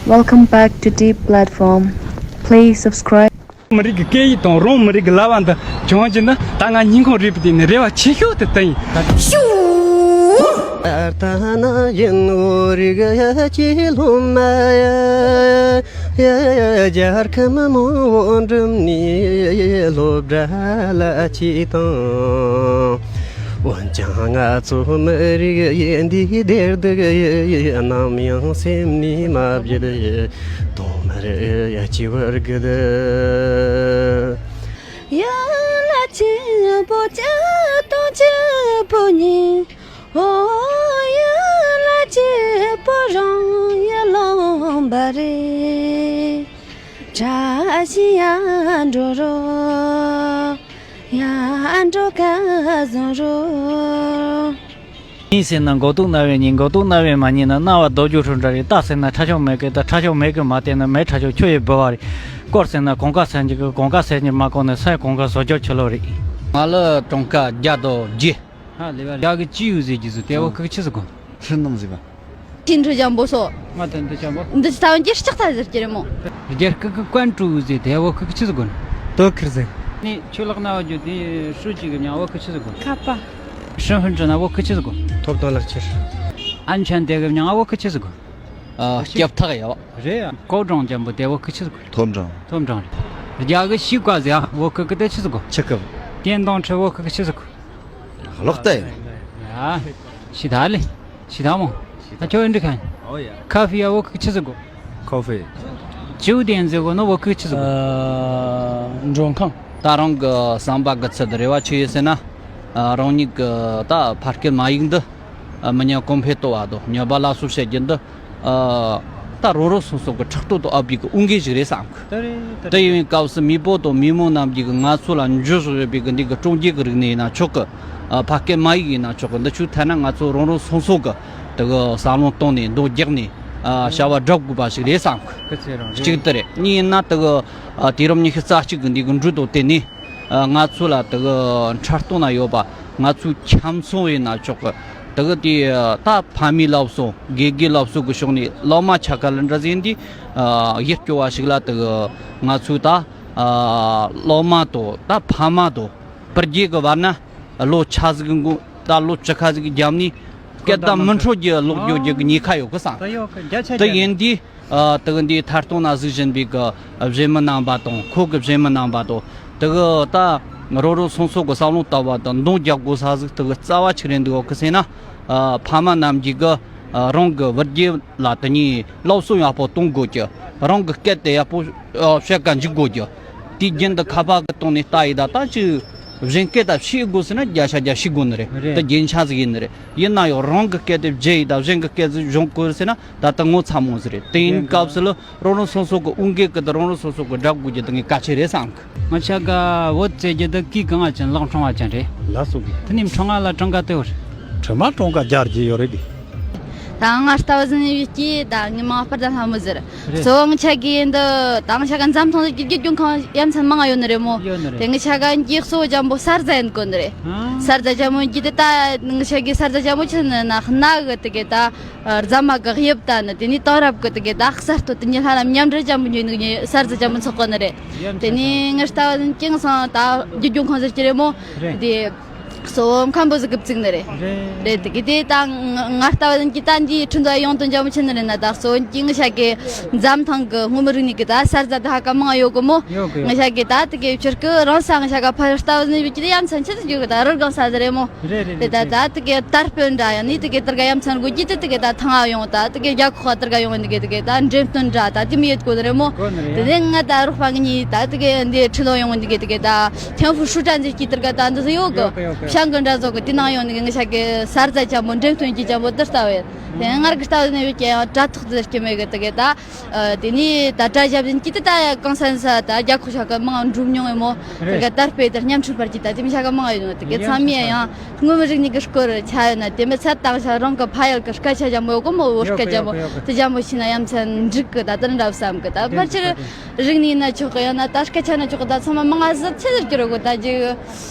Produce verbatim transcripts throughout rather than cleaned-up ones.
Welcome back to Deep Platform. Please subscribe. མི་རིགས་ཀྱི་སྐད་ཡིག་དང་རང་མི་རིགས་ཀྱི་ལྭ་བ་འདི་བྱུང་རྒྱུ་ནི། ད་ང་སྙིང་ཁོང་རུས་པའི་གཏིང་ནས་རེ་བ་ཆེ་ཤོས་དེ་དེ་ཡིན། ད་ལྟ་ན་ཡིན་བོད་རིགས་ཀྱི་སློབ་མ་ཡ། རྒྱལ་ཁམས་མང་པོ་འགྲིམ་ནས་སློབ་གྲྭ་ལ་ཆས་དང་། འོན་ཀྱང་ང་ཚོ་མི་རིགས་ཡིན་འདི་བདེར་སྡུག་ཡིན། ནམ་ཡང་སེམས་ནས་མ་བརྗེད། དུང་དམར་ཡ་སྐྱེ་བར་གྱུར། ཡ་ལ་སྐྱིད་པོ་སྐྱིད་དང་སྐྱིད་པོ་ཉིད། ཨོ་ཡ་ལ་སྐྱིད་པོ་རང་ཡ་ལོང་བ་རེད། བཀྲ་ཤིས་ཡ་འགྲོ་རོགས། ཡ་འགྲོ་ཁ་བཟང་རོགས། ཉིན་ཟེར་ན་མགོ་ཏོག་ན་བའི་ཉིན། མགོ་ཏོག་ན་བའི་མ་ཉིན་ན་རྣ་བ་རྡོ་རྒྱུག་ཧྲུལ་འདྲ་རེད། རྟ་ཟེར་ན་ཁྲ་ཆུང་མེད་གི། ད་ཁྲ་ཆུང་མེད་གི་མ་བལྟས་ན་མེད། ཁྲ་ཆུང་ཁྱོད་ཡི་འབུལ་བ་རེད། སྐོར་ཟེར་ན་གོང་ཁ་ཟེར་རྒྱུ་གི། གོང་ཁ་ཟེར་རྒྱུ་མ་གོང་ནས་སའི་གོང་ཁ་བཟོ་རྒྱུ་ཁྱོད་ལོ་རེད། ང་ལ་གྲངས་ཀ་བརྒྱ་དང་བརྒྱད། ཧ་ལས་པ་རེད། རྒྱ་གི་ཅི་ཡུ་ཟེར་རྒྱུ་ཟེར་དེ་བོད་ཁུག་ཆི་ཟེར་གོ། ཁྲི་སྣང་ཟེར་བ། ཁྲི་འཕྲུལ་འཇམ་པོ་སོ། ང་དོན་དུ་འཇམ་པོ། འདི་ཅི་ཐ་ཝན་གྱི་ལྕགས་ཐག་ཟེར་གྱི་རེད་མོ། རྒྱ་སྐད་གི་ཀོན་ཀྲུའུ་ཟེར་དེ་བོད་ཁུག་ཆི་ཟེར་གོ། དོ་ཁིར་ཟེར། ནི་ཆུ་ལག་ན་བ་རྒྱུ་དེ་ཧྲུའུ་ཅི་གི་མྱིང་བོད་ཁུག་ཆི་ཟེར་གོ། ཁ་པ། ཧྲིན་ཧྲིན་ཅི་ན་བོད་ཁུག་ཆི་ཟེར་གོ། ཐོབ་དང་ལག་ཁྱེར། ཨན་ཆན་དེ་གི་མྱིང་བོད་ཁུག་ཆི་ཟེར་གོ། ཨ། སྐྱབས་ཐག་ཡ་བ། རེད་ཡ། ཀོ་ཀྲོང་འཇམ་པོ་དེ་བོད་ཁུག་ཆི་ཟེར་གོ། ཐོབ་འགྲང་། ཐོབ་འགྲང་རེད། རྒྱ་གི་ཤི་ཀ་ཟེར་ཡ་བོད་ཁུག་གི་དེ་ཆི་ཟེར་གོ། ཆི་ཀ། ཀེན་དོང་ཁྲི་བོད་ཁུག་གི་ཆི་ཟེར་གོ། ལོག་སྟེ། ཡ། ཤི་ད་ལེ། ཤི་ད་མོ། ད་ཁྱོད་འདི་ཁན། ཨོ་ཡ། ཁ་ཧྥི་ཡ་བོད་ཁུག་ཆི་ཟེར་གོ། ཁོ་ཧྥི། ཅིའུ་ཏེན་ཟེར་གོ་ནོ་བོད་ཁུག་ཆི་ཟེར་གོ། ཨ། མགྲོན་ཁང་། ད་རང་གི་བསམ་པ་གི་ཚད་རེ་བ་ཆི་ཡོད་ཟེར་ན། ཨ། རང་ཉིད་གི་ད་ཕ་སྐད་མ་ཡིག་འདི། ཨ། མི་ཉན་གོང་འཕེལ་གཏོང་བ་དང་ཉམས་པ་སླར་གསོ་བྱེད་རྒྱུ་འདི། ཨ། ད་རང་རང་སོ་སོ་གི་ཕྲག་དོག་ཏུ་ཨ་བི་གི་དབུ་འགན་ཞིག་རེད་བསམ་གི། དེ་རེད། དེ་ཡིན་སྐབས་སུ་མི་བོ་དང་མི་མོ་རྣམས་ཀྱིས་ང་ཚོ་ལ་འཇུ་བཞག་ཡོད་པའི་གི་འདི་གི་ཀྲུང་རྒྱལ་གི་རིག་གནས་ཡིན་ན་ཆོག་གི། ཨ། ཕ་སྐད་མ་ཡིག་ཡིན་ན་ཆོག་གི། འདི་ཆོས་ཐད་ན་ང་ཚོ་རང་རང་སོ་སོ་གི་དེ་གི་བསམ་བློ་བཏང་ནས་འདུག་རྒྱག་ནས། ཨ། བྱ་བ་སྒྲུབ་དགོས་པ་ཞིག་རེད་བསམ་གི། གི་ཚེ་རང་རེད། གཅིག་དེ་རེད། གཉིས་ཡིན་ན་དེ་གི། ཨ། དུས་རབས་ཉི་ཤུ་རྩ་གཅིག་གི་འདི་གི་འགྲོས་དང་བསྟུན་ནས། ཨ། ང་ཚོ་ལ་དེ་གི་འཁྲབ་སྟོན་ན་ཡོད་པ། ང་ཚོའི་ཁྱིམ་ཚང་ཡིན་ན་ཆོག་གི། དེ་གི་དེ་ད་ཕ་མའི་སློབ་གསོ། དགེ་རྒན་སློབ་གསོ་གི་ཕྱོགས་ནས་སློབ་མ་ཆ་ག་ལ་འདྲ་ཟིན་དེ། ཨ། ཡིད་སྐྱོ་བ་ཞིག་ལ་དེ་གི་ང་ཚོའི་ད། ཨ། སློབ་མ་དང་ད་ཕ་མ་དང་སྤུར་རྒྱལ་གི་བར་ན་ལོ་ཆ་ཟིག་གི་འགོ་ད་ལོ་བཅུ་ཁ་ཟིག་གི་རྒྱབ་ནས་སྐད་བརྡ་མི་འཕྲོད་རྒྱུ་ལོག་འགྱོ་རྒྱུ་གི་ཉེན་ཁ་ཡོད་གི་བསམ། ད་ཡོད་གི། བརྒྱ་ཆ་དེ་བརྒྱ་ཡིན་དེ། ཨ། དེ་གི་འདི་ཐར་སྟོང་ན་གཟིགས་བཞིན་པའི་གི་གཞོན་མི་རྣམ་པ་དང་། ཁོ་གི་གཞོན་མི་རྣམ་པ་དང་། དེ་གི་ད་རོ་རོ་སོང་སོ་གི་བསམ་བློ་ལྟ་བ་དང་འདོན་རྒྱག་དགོས་ས་ཟིག་དེ་གི་རྩ་བ་ཆི་རེད་འདུག་གི་ཟེར་ན། ཨ། ཕ་མ་རྣམས་ཀྱིས་གི། ཨ། རང་གི་བུ་རྒྱུད་ལ་དེ་ཉིད་སློབ་གསོ་ཡག་པོ་གཏོང་དགོས་ཀྱི། རང་གི་སྐད་དེ་ཡག་པོ། ཨ། བཤད་ག་འཇུག་དགོས་ཀྱི། དུས་རྒྱུན་དུ་ཁ་པར་གི་སྟེང་ནས་ལྟ་ཡི་ད་ད་ཅིག་གཞན་སྐད་ད་ཤེས་དགོས་ཟེར་ན་བརྒྱ་ཆ་བརྒྱ་ཤེས་དགོས་ནི་རེད། རེད། ད་རྒྱན་ཆ་ཟིག་ཡིན་ནི་རེད། ཡིན་ན་ཡང་རང་གི་སྐད་དེ་བརྗེད་ཡི་ད་གཞན་གི་སྐད་ཟིག་སྦྱོང་དགོས་ཟེར་ན་ད་ལྟ་ངོ་ཚ་མོ་ཟིག་རེད། དེ་ཡིན་སྐབས་སུ་ལ་རང་རང་སོ་སོ་གི་དབུ་འགན་གི་ད་རང་རང་སོ་སོ་གི་སྒྲུབ་དགོས་རྒྱུ་ད་ངས་གལ་ཆེ་རེད་བསམ་གི། ང་ཆ་ག་བོད་ཟེར་རྒྱུ་ད་གི་གང་ང་ཅན་ལག་འཕྲང་བ་ཅན་རེད། ལ་སོ་གི། དེ་ནས་འཕྲང་ང་ལ་གྲངས་ཀ་དེ་བར། ཁྲི་མ་གྲངས་ཀ་བརྒྱ་རྒྱུ་ཡོད་རེད་གི། ད་ང་ལྟ་བུ་ཟིན་ཡོད་ཀྱི་ད་ངའི་མ་པར་ད་ལྷ་མོ་ཟེར། རེད། གཙོ་བོ་ང་ཆ་གི་འདི་ད་ང་ཆ་ག་འཛམ་ཐང་གི་རྒྱུ་རྒྱུན་ཁང་ཡ་མཚན་མང་ཡོད་ནི་རེད་མོ། ཡོད་ནི་རེད། དེ་ང་ཆ་ག་འདི་གཙོ་བོ་འཇམ་པོ་ས་རྫ་ཡིན་དགོས་ནི་རེད། ཨ། ས་རྫ་འཇམ་མོ་འདི་དེ་ད་ང་ཆ་གི་ས་རྫ་འཇམ་མོ་ཆི་ནི་ན་སྣ་གི་དེ་གི་ད་རྫ་མ་གི་དབྱིབས་ད་ནི། དེ་ནི་དེང་རབས་གི་དེ་གི་ད་གསར་གཏོད་དེ་ནི་ལྷ་ལམ་མཉམ་འབྲེལ་འཇམ་པོ་ཉོས་ནི་ས་རྫ་འཇམ་མོ་ཚོགས་གོ་ནི་རེད། ཡ་མཚན་དེ་ནི་ང་ལྟ་བུ་ཟིན་ཀིང་སང་ད་རྒྱུ་རྒྱུན་ཁང་ཟེར་གྱི་རེད་མོ། རེད། དེ། གཙོ་བོ་མཁན་པོ་ཟིག་གི་བཙུགས་ནི་རེད། རེད། རེད། དེ་གི་དེ་ད་ང་ལྟ་བུ་ཡིན་གྱི་ད་འདིའི་ཁྲི་འདོ་ཡོང་དོན་འཇམ་པོ་ཆེ་ནི་རེད་ན། ད་གཙོ་བོ་ཡིན་གྱི་ང་ཆ་གི་འཛམ་ཐང་གི་སྔོན་མི་རིག་གནས་གི་ད་ས་རྫ་ད་ཧ་ཀ་མང་ཡོད་གི་མོ། ཡོད་གི་ཡོད། ང་ཆ་གི་ད་དེ་གི་ཕྱིར་གི་རང་ས་ང་ཆ་ག་ཕ་ལྟ་བུ་ཡིན་གྱི་ད་ཡ་མཚན་ཆེ་ཟིག་ཡོད་གི། ད་རི་སྒང་ས་ཟིག་རེད་མོ། རེད་རེད། དེ་ད་རེད། ད་དེ་གི་དར་སྤེལ་འདྲ་ཡང་ནི་དེ་གི་དེར་ག་ཡ་མཚན་དགོས་ཀྱི་དེ་དེ་གི་ད་ཐང་ཨ་ཡོང་ད་དེ་གི་རྒྱ་ཁོག་དེར་ག་ཡོང་ནི་གི་དེ་གི་ད་འགྲེམས་སྟོན་འདྲ་ད་དེ་མི་ཡོད་གོ་ནི་རེད་མོ། གོ་ནི་རེད། དེ་ནས་ང་ད་རོགས་པ་ངི་ད་དེ་གི་འདི་ཁྲི་ལོ་ཡོང་ནི་གི་དེ་གི་ད། ཐེན་ཧྥུ་ཧྲུའུ་ཀྲན་ཟེར་གྱི་དེར་ག་ད་འདི་ཡོད་གི། ཡོད་གི་ཡོད་གི། ཤང་གི་འདྲ་བཟོ་གི་དེ་ནང་ཡོང་ནི་གི་ང་ཆ་གི་ས་རྫ་ཅན་པོ་འགྲེམས་སྟོན་གྱི་ཅན་པོ་དེ་ལྟ་བས། དེ་ངར་གི་ལྟ་བས་ནི་ཡོད་ཀྱི་ཡང་དྲ་ཐོག་དེར་སྐྱེ་མེད་གི་དེ་གི་ད། ཨ། དེ་ནི་ད་དྲ་ཞབས་ཡིན་གྱི་དེ་ད་གང་ས་ས་ད་རྒྱ་ཁོ་ཆ་གི་མང་འགྲུབ་མྱོང་ངེ་མོ། དེ་གི་དར་སྤེལ་དེར་ཉམ་ཆུང་བར་གྱི་ད་དེ་མི་ཆ་གི་མང་ཡོད་ནོ། དེ་གི་ཚང་མས་ཡང་སྔོན་མི་རིག་གནས་གི་སྐོར་ཆ་ཡོད་ན་དེ་མི་ཚད་དང་ཆ་རང་གི་ཕ་ཡུལ་གི་སྐད་ཆ་ཅན་པོ་ཡོད་གི་མོ། བོད་སྐད་ཅན་པོ་དེ་ཅན་པོ་ཤེས་ན་ཡ་མཚན་འགྲིག་གི། ད་དེ་འདྲ་བསམ་གི། ད་ཕལ་ཆེར། རིག་གནས་ན་ཆོག་གི། ཡང་ན་ད་སྐད་ཆ་ན་ཆོག་གི། ད་ཚང་མ་མང་ང་ཟིག་ཆི་ཟེར་གྱི་རེད་གོ། ད་ཅིག་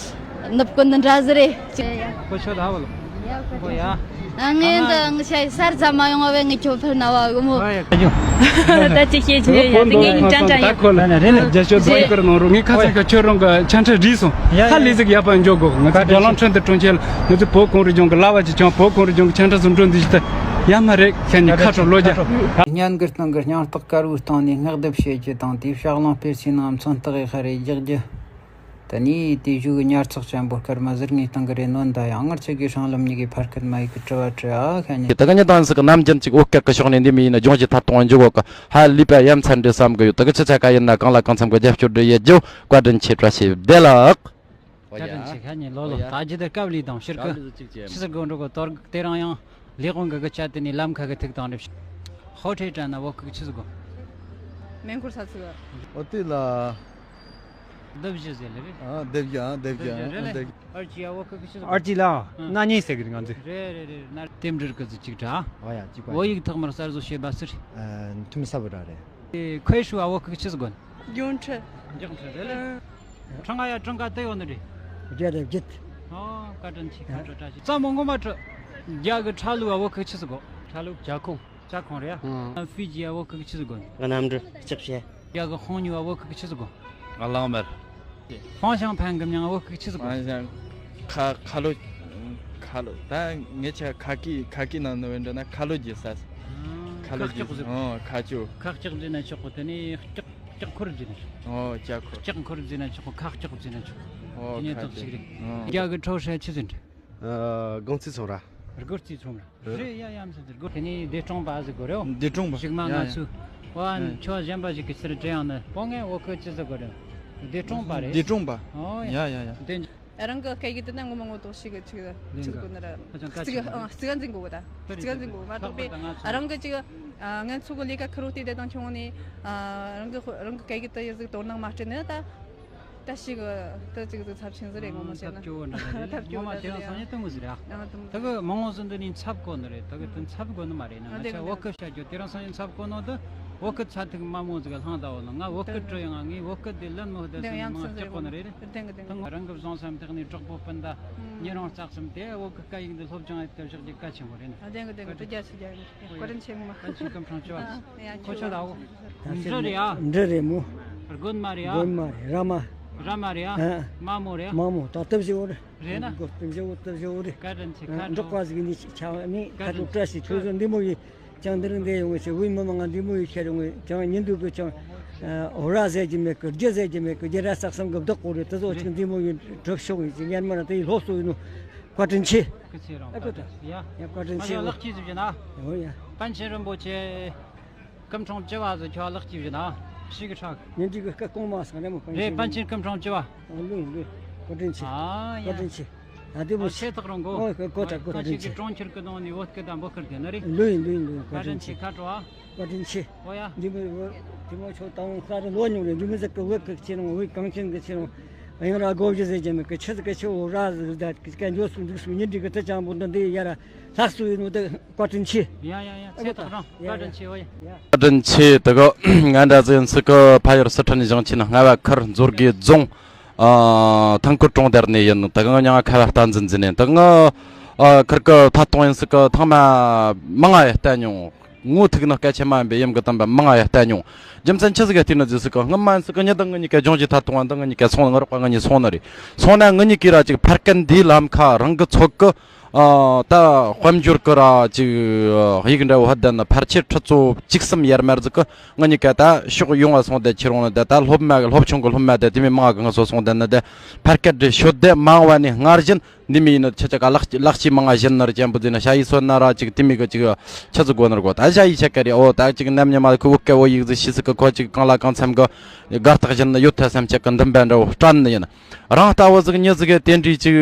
ནུབ་ཀུན་ནི་འདྲ་ཟིག་རེད། ཁོ་ཆོ་ད་བ་ལོ། ཁོ་ཡ། ངས་འདི་ངི་ཤ་ཡི་སར་ཙམ་མ་ཡོང་བ་བས་ངི་ཁྱོད་ཕུར་ན་བ་གི་མོ། ད་ཅི་ཤེས་ཀྱི་ཡོད་ཡ། དེ་ངས་ཡིན་ཀྲང་ཀྲང་ཡ། ཁོ་ལ་ཡང་ད་ཁོ་ལ་རྒྱ་ཤོད་རེ་གི་རང་རོ། ངས་ཁ་ཚ་གི་ཁྱོད་རང་གི་ཆ་འཕྲིན་རིས་སོང་། ཧ་ལས་ཟིག་ཡག་པ་འཇོག་དགོས། ང་ཚོ་རྒྱ་ལམ་ཁྲོད་དུ་གྲོང་ཁྱེར་ང་ཚོ་བོད་གངས་རི་ལྗོངས་གི་ལ་བ་ཅི་ཆང་བོད་གངས་རི་ལྗོངས་གི་ཆང་ཁྲ་སུ་འགྲོ་འདི་ཞིག་ད་ཡ་མ་རེད། ཁྱེད་ཉིད་ཁ་ཁྲོ་ལོ་རྒྱ། གཉན་གི་སྟེང་གི་སྙིང་སྟོབས་དཀར་བོའི་སྟེང་ནས་བསྔགས་བརྡབ་བྱེད་རྒྱུ་དང་། དེའི་ཕྱག་ལུང་སྤེལ་སའི་ནང་མཚོན་རྟགས་ཡི་ཧ་རེ་རྒྱག་རྒྱུ། ད་ནི་དེ་ཞུ་གི་ཉར་ཚགས་ཅན་པོ་སྐར་མ་ཟུར་ངའི་སྟེང་གི་རེ་ནོན་ད་ཡང་ངར་ཆེ་གི་སྲང་ལམ་གཉིས་ཀྱི་ཕར་ཁུར་མ་ཡིག་གི་དྲི་བ་དྲི་ཨ་ཁ་ཉི། ད་ག་ཉི་དང་སི་གི་ནམ་རྒྱུན་ཅིག་འོ་སྐད་གི་ཕྱོགས་ནས་འདི་མི་ཡིན་ན་ལྗོངས་ཀྱི་ཐད་གཏོང་འཇུག་གོ་གི་ཧ་ལས་པ་ཡ་མཚན་འདྲེ་བསམ་གི་ཡོད། ད་གི་ཆི་ཆ་ག་ཡིན་ན་གང་ལ་གང་འཚམ་གི་རྒྱབ་སྐྱོར་འདྲི་ཡེད་རྒྱུ་བཀའ་དྲིན་ཆེ། བཀྲ་ཤིས་བདེ་ལེགས། བཀའ་དྲིན་ཆེ། ཁ་ཉི་ལོ་ལོ་ད་ཇི་ལྟར་སྐབས་ལས་དང་ཕྱིར་གི་ཆི་ཟིག་གོ་འགྲོ་གོ་དོར་དེ་རང་ཡང་ལས་དབང་གི་གི་ཆ་དེ་ནས་ལམ་ཁ་གི་ཐིག་དང་འགྲིབ་ཤི། ཧོ་ཁྲེ་དྲ་ན་བོད་ཁུག་ཆི་ཟིག་གོ། མེ་འཁོར་ས་ཚིག་ག་འོ་དེ་ལ། སྡེབ་བཞི་ཟེར་ལེ་རེད། ཨ་སྡེབ་བཞི། ཨ་སྡེབ་བཞི། ཨ་སྡེབ་བཞི་རེད་ལེ། ཨར་ཅི་ཡ་བོད་ཁུག་ཆི་ཟིག་གོ། ཨར་ཅི་ལ་ཨ་ན་ཉིས་ཟེར་གི་རེད་ང་ཚོས། རེད་རེད་རེད། ན་རྟེན་འབྲེལ་གི་ཟིག་ཅིག་དྲ། ཨོ་ཡ་ཅིག་བོད་ཡིག་ཐོག་མར་གསར་བཟོ་བྱས་པ་ཟེར། ཨ་ཐུ་མི་ས་བུ་ར་རེད། ཁོའི་ཧྲུའུ་ཨ་བོད་ཁུག་ཆི་ཟིག་གོ། འགྱོ་ཁྲི། འགྱོ་ཁྲི་རེད་ལེ། ཁྲང་ང་ཡ་གྲངས་ཀ་དེ་ཡོད་ནི་རེད། བརྒྱ་དང་བརྒྱད། ཨོ་བཀའ་དྲིན་ཆེ། ཁ་དྲོ་བཀྲ་ཤིས། ཙམ་མོ་ངོ་མ་དྲི། རྒྱ་གི་ཁྲ་ལུག་ཨ་བོད་ཁུག་ཆི་ཟིག་གོ། ཁྲ་ལུག་ཇ་ཁུང་། ཇ་ཁུང་རེད་ཨ། ཨང་། ཧྥི་ཇི་ཨ་བོད་ཁུག་ཆི་ཟིག་གོ། གནམ་གྲུ་ལྕགས་ཕྱེ། རྒྱ་གི་ཧོང་ཉུ་ཨ་བོད་ཁུག་ཆི་ཟིག་གོ། གླང་མར། ཧྥང་ཞང་ཕན་གི་མྱང་ཨ་བོད་ཁུག་ཆི་ཟིག་གོ། ཧྥང་ཞང་། ཁ་ཁ་ལོ། ཁ་ལོ་ད་ངེད་ཆ་ཁ་ཀི་ཁ་ཀི་ནང་ནུ་བེ་འདྲ་ན་ཁ་ལོ་རྒྱུ་ས། ཁ་ལོ་རྒྱུ། ཁ་ལྕོག་ཟིག་ཨོ་ཁ་ལྕོག་ཁ་ལྕོག་ཟེར་ན་ཆོག་གོ། དེ་ནས་ལྕགས། ལྕགས་འཁོར་བརྫིས་ན་ཆོག་ཨོ་ལྕགས་འཁོར། ལྕགས་འཁོར་བརྫིས་ན་ཆོག་ཁ་ལྕགས་བརྫིས་ན་ཆོག་ཨོ་དེ་ནས་ཁ་ཐོག་ཅིག་རེད། ཨོ། རྒྱ་གི་ཁྲོ་ཧྲ་ཆི་ཟིན་རེད། ཨ་སྒོང་རྩིས་ཚོང་ར། སྒོར་རྩིས་ཚོང་ར། རེད་ཡ་ཡ་མཚན་དེ་སྒོར། དེ་ནས་འདས་གྲོངས་པ་ཟིག་གོ་རེད། འདས་གྲོངས་པ། ཞིག་མ་ང་ཡ་ཡ་ཚོས། ཨོ་ཨ་ནི་ཁྱོད་གཞན་པ་ཞིག་གི་ཕྱིར་དྲན་ཡང་ནི་ཨོ་ངས་འོ་ཁོ་ཅི་ཟིག་གོ་རེད། འདས་གྲོངས་པ་རེད། འདས་གྲོངས་པ། ཨོ་ཡ་ཡ་ཡ། དེ། རང་གི་སྐད་ཡིག་དེ་ན་ངོ་མ་ངོ་ཐོག་ཞིག་གི་ཆིག་ཆིག་གི་ནི་ར། ཨ་ཅང་ཁ་ཅིག་ཅིག་ཨ་ཙི་ག་འཛིན་དགོས་གི་ད། ཙི་ག་འཛིན་དགོས་མ་གཏོགས་པས་རང་གི་ཅིག་ཨ་ང་ཚོ་གི་ལས་ཀ་ཁུར་བོ་དེ་དེ་དང་ཆུང་ནས་ཨ་རང་གི་རང་གི་སྐད་ཡིག་དེ་ཡི་ཟིག་དོ་སྣང་མ་སྤྲད་ནས་ད། ད་ཞིག་ད་ཅིག་ཟིག་ཚབས་ཆེན་ཟིག་རེད་ངོ་མ་བཤད་ན། ཐབས་སྐྱོ་བོ་འདྲ་རེད། ཐབས་སྐྱོ་ངོ་མ་བོ་དེ་རང་སང་ཉིན་དུ་མོ་ཟིག་རེད་ཨ། ད་གི་མང་ངོ་སུ་འདི་ནས་འཚབ་གོ་ནི་རེད། ད་གི་དུ་འཚབ་གོ་ནི་མ་རེད་ན་ང་ཆ་བོད་སྐད་བཤད་རྒྱུ་དེ་རང་སང་ཉིན་འཚབ་གོ་ནོ་དུ་བོད་སྐད་ཚ་ཐིག་མ་མོ་ཟིག་ལྷང་ད་འོ་ན་ང་བོད་སྐད་བྲི་ཡང་ང་ངས་བོད་སྐད་དེ་ལན་མོ་བསྡད་སོང་ནི་མང་སྐྱག་གོ་ནི་རེད། ད་ང་རང་གི་བཟང་སེམས་ཐོག་ནས་གྲོགས་པོ་སྤུན་ཟླ་ཉེ་རང་ལྕགས་སེམས་དེ་བོད་གི་སྐད་ཡིག་འདི་སློབ་སྦྱོང་ཡེད་ཐབས་ཤིག་གི་གལ་ཆེན་པོ་རེད་ན། ཨ་དེང་གི་དེང་གི་དུ་རྒྱ་ཆེ་རྒྱ་ཡིན་ནི་བཀའ་དྲིན་ཆེ་ངོ་མ། ཨ་ཁྱི་སྐུ་ཕྲེང་བཅུ་བ། ཁོ་ཆོ་ལ་འོ། འབྲི་རེད་མོ། དགོན་མ་རེད་ཨ། དགོན་མ་རེད་ར་མ། ར་མ་རེད་ཨ། ཨ། མ་མོ་རེད་ཨ། མ་མོ་ད་སྟབས་བཞི་བོ་རེད། རེད་ན། སྒོ་སྟབས་བཞི་བོ་སྟབས་བཞི་བོ་རེད། བཀའ་དྲིན་ཆེ་ཁ་འབྲོག་པ་ཟིག་ནི་ཆ་ནི་ཁ་ཐུག་བཀྲ་ཤིས་ཁྱོད་ཚོ་འདི་མོ་ཡི་ཅང་འདི་རིང་འདི་ཡོང་ངེ་ཆེ་བུའི་མི་མང་ང་འདི་མོ་ཡི་ཁྱེར་ཡོང་ངེ་ཅང་ཉིན་དུ་གི་ཅང་ཨོ་ར་ཟེར་གྱི་མེད་གི་རྒྱུ་ཟེར་གྱི་མེད་གི་རྒྱུ་ར་ས་གསུམ་གི་བདག་པོ་རེད། དེ་ཚོ་ཅིག་འདི་མོ་ཡི་གྲུབ་ཤོག་ཡིན་ཅིག་ཉར་མ་ར་དེ་ཡི་སློབ་གསོ་ཡིན་ནོ། བཀའ་དྲིན་ཆེ། སྐུ་ཚེ་རིང་བ། ཨ་ཁུ་ད། ཡ། ཡ་བཀའ་དྲིན་ཆེ། ལག་ཁྱི་ཟིག་བྱས་ན། ཨོ་ཡ། པཎ་ཆེན་རིན་པོ་ཆེ། སྐུ་ཕྲེང་བཅུ་བ་ཟིག་ཁྱོད་ལག་ཁྱི་བྱས་ན། ཤི་གི་ཁྲག་ཉིན་གཅིག་གི་སྐུ་གོང་མ་སང་རེ་མོ་པཎ་ཆེན། རེད་པཎ་ཆེན་སྐུ་ཕྲེང་བཅུ་བ། ཨ་ལོས་ཡིན་ལོས། བཀའ་དྲིན་ཆེ། ཨ་ཡ། བཀའ་དྲིན་ཆེ། ཨ་དེ་མོ་ཨ་ཆེ་ཐག་རང་གོ། ཨོ་ཁོ་ཐག་ཁོ་ཐག་པཎ་ཆེན་གྱི་གྲོང་ཁྱེར་གི་ནང་ནས་བོད་སྐད་དང་བོད་སྐད་དེ་ནི་རེད། ལོས་ཡིན་ལོས་ཡིན་ལོས་བཀའ་དྲིན་ཆེ། བཀའ་དྲིན་ཆེ། ཁ་དྲོ་ཨ། བཀའ་དྲིན་ཆེ། ཨོ་ཡ། འདི་མོ་འདི་མོ་ཆོ་དང་ས་རུ་ལོ་ཉུང་རེད། འདི་མོ་ཟིག་གི་བོད་གི་ཆེ་རུང་བོད་གངས་ཅན་གི་ཆེ་རུང་། ཡང་ར་སྒོ་བཞི་ཟེར་གྱི་མེད་གི་ཆི་ཟིག་གི་ཆི་འོ་ར་ཟིག་ད་གི་སྐད་འཇོག་སུ་འདུག་སུ་ཉིན་འདི་གི་ད་ཅང་པོ་འདི་འདི་ཡ་ར་ལྷག་སུ་ཡིན་ནོ་ད་བཀའ་དྲིན་ཆེ། ཡ་ཡ་ཡ་ཚེ་ཐག་རིང་བཀའ་དྲིན་ཆེ། ཨོ་ཡ། བཀའ་དྲིན་ཆེ། དེ་གི་ང་འདྲ་ཟིག་ཡིན་སི་གི་ཕ་ཡུལ་སི་ཁྲོན་ཞིང་ཆེན་རྔ་བ་ཁུལ་མཛོད་དགེ་རྫོང་། ཨ་ཐང་སྐོར་གྲོང་རྡལ་ནས་ཡིན། ད་གི་ང་མྱིང་ང་ཁ་བ་བསྟན་འཛིན་ཟེར་ནས། ད་གི་ང་ཨ་ཁུར་གི་ཐད་གཏོང་ཡིན་སི་གི་ཐེངས་མ་མང་ང་ཡ་བལྟས་མྱོང་། ངོ་ཐུག་ན་སྐད་ཆ་མ་ཡིན་པའི་ཡུམ་གི་དམ་པ་མང་ང་ཡ་བལྟས་མྱོང་། རྒྱུ་མཚན་ཆི་ཟིག་ག་བལྟས་ན་ཟེར་སི་གི་སྔོན་མ་ཡིན་སི་གི་ཉི་དང་ངི་གཉིས་ཀ་ལྗོངས་ཀྱི་ཐད་གཏོང་བ་དང་ངི་གཉིས་ཀ་སོང་ན་ང་རོགས་པ་ངི་གཉིས་སོང་ནི་རེད། སོང་ན་ངི་གཉིས་ཀས་ར་ཅིག་ཕར་ཀན་འདིའི་ལམ་ཁ་རང་གི་ཚོགས་གི་ཨ་ད་དཔལ་འབྱོར་གི་ར་ཅིག་ཡིག་འདྲ་བོ་ཧ་ལྡན་ན་ཕལ་ཆེར་ཁྲི་ཚོ་བཅུ་གསུམ་ཡར་མར་ཟིག་གི་ང་གཉིས་ཀ་ད་ཕྱོགས་ཡོང་བ་སོང་དེ་ཁྱེར་འོང་ན་དེ་ད་སློབ་མ་གི་སློབ་ཆུང་གི་སློབ་མ་དེ་དེ་མོ་མང་གི་ང་ཚོ་སོང་དེ་ན་དེ་ཕར་སྐད་འདྲི་ཤོད་དེ་མང་བ་ནས་སྔར་བཞིན་འདི་མོ་ཡིན་ན་ཆ་ཆ་ག་ལག་ལག་ཅི་མང་ང་བཞིན་ནར་ཅན་པོ་དེ་ན་ཞ་ཡི་སོན་ན་ར་ཅིག་དེ་མོ་གི་ཅིག་ཆ་ཚུགས་དགོ་ནར་གོ། ད་ཞ་ཡི་ཆ་ག་རེ་ཨོ་ད་ཅིག་ནམ་ཉི་མ་ཁུ་བུ་སྐད་བོ་ཡིག་ཟིག་ཤི་སི་གི་ཁོ་ཅིག་གང་ལ་གང་འཚམ་གི་དགའ་རྟགས་བཞིན་ན་ཡོད་ཐལ་བསམ་ཆ་གི་འདུན་པ་འདྲ་བོ་སྤྲད་ནི་ཡིན། རང་ལྟ་བུ་ཟིག་མྱི་ཟིག་གི་དེ་འདྲའི་ཅིག་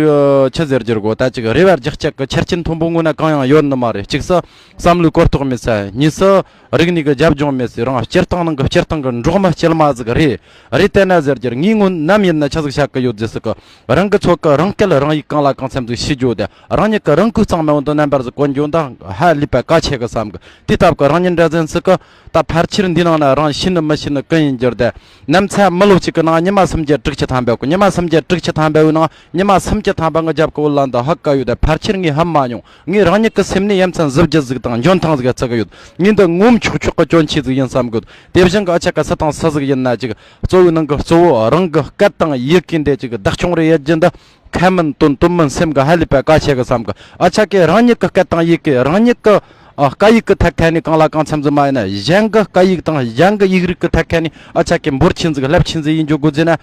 ཆི་ཟེར་རྒྱུ་རེད་གོ། ད་ཅིག་རེ་བ་རྒྱག་སྐྱག་གི་ཆ་རྐྱེན་མཐོན་པོ་དངོས་གནས་གང་ཡང་ཡོད་ནི་མ་རེད། གཅིག་སུ་བསམ་བློའི་གོ་རྟོགས་མེད་ས། གཉིས་སུ་རིག་གནས་ཀྱི་རྒྱབ་ལྗོངས་མེད་ས། རང་སྤྱིར་བཏང་ནང་གི་སྤྱིར་བཏང་གི་འབྲོག་མི་སྐྱེལ་མ་ཟིག་རེད། རེད་དེ་ན་ཟེར་རྒྱུར་ངའི་ངོ་ནམ་ཡིན་ན་ཆི་ཟིག་བཤད་གི་ཡོད་ཟེར་སི་གི། རང་གི་ཚོད་ཀྱི་རང་སྐད་རང་ཡིག་གང་ལ་ གང་འཚམ་ཟིག་ཤི་རྒྱུ་དེ། རང་ཉིད་ཀྱི་རང་གི་གཙང་མ་འོ་འདི་རྣམ་པར་ཟིག་གོན་རྒྱུ་འདི་ཧ་ལས་པ་གལ་ཆེ་གི་བསམ་གི། དེ་སྟབས་ཀྱིས་རང་ཉིད་འདྲ་ཟིག་ཡིན་ཟིག་གི། ད་ཕལ་ཆེར་འདི་ནང་ན་རང་ཤི་ནི་མི་ཤི་ནི་ཀུན་ཡིན་རྒྱུ་རེད་དེ། ནམ་ཚ་མི་ལོ་གཅིག་གི་ནང་ཉི་མ་སུམ་བརྒྱ་དྲུག་ཅུ་ཐམ་པ་གི། ཉི་མ་སུམ་བརྒྱ་དྲུག་ཅུ་ཐམ་པའི་ནང་ཉི་མ་སུམ་ཅུ་ཐམ་པ་ངའི་རྒྱབ་ཀྱི་འོག་ལ་འདི་ཧ་ག་ཡོད་དེ། ཕལ་ཆེར་ངས་ཧ་མ་མྱོང་། ངས་རང་ཉིད་ཀྱི་སེམས་ནས་ཡ་མཚན་བཟོ་རྒྱུ་ཟིག་དང་འཇོན་ཐང་ཟིག་བརྩི་གི་ཡོད། ངས་འདི་ངོམ་ཆོག་ཆོག་གི་གྱོན་ཆས་ཟིག་ཡིན་བསམ་གི་ཡོད། དེ་བཞིན་གི་ཨ་ཆ་ག་སུ་དང་སུ་ཟིག་ཡིན་ན་ཅིག་གཙོ་བོའི་ནང་གི་གཙོ་བོ་རང་གི་སྐད་དང་ཡི་གེ་འདི་ཅིག་བདག་སྐྱོང་རེ་ཡེད་རྒྱུ་འདི། ཁ་མིན་དོན་དོན་མིན་སེམས་གི་ཧ་ལས་པ་གལ་ཆེ་གི་བསམ་གི། ཨ་ཆ་གི་རང་ཉིད་གི་སྐད་དང་ཡི་གེ། རང་ཉིད་གི་ཨ་སྐད་ཡིག་གི་ཐད་ཁ་ནས་གང་ལ་གང་འཚམ་ཟིག་མ་ཡིན་ན། གཞན་གི་སྐད་ཡིག་དང་གཞན་གི་ཡིག་རིགས་གི་ཐད་ཁ་ནས་ཨ་ཆ་གི་འབོར་ཆེན་ཟིག་རླབས་ཆེན་ཟིག་ཡིན་རྒྱུ་དགོས་ཟེར་ན།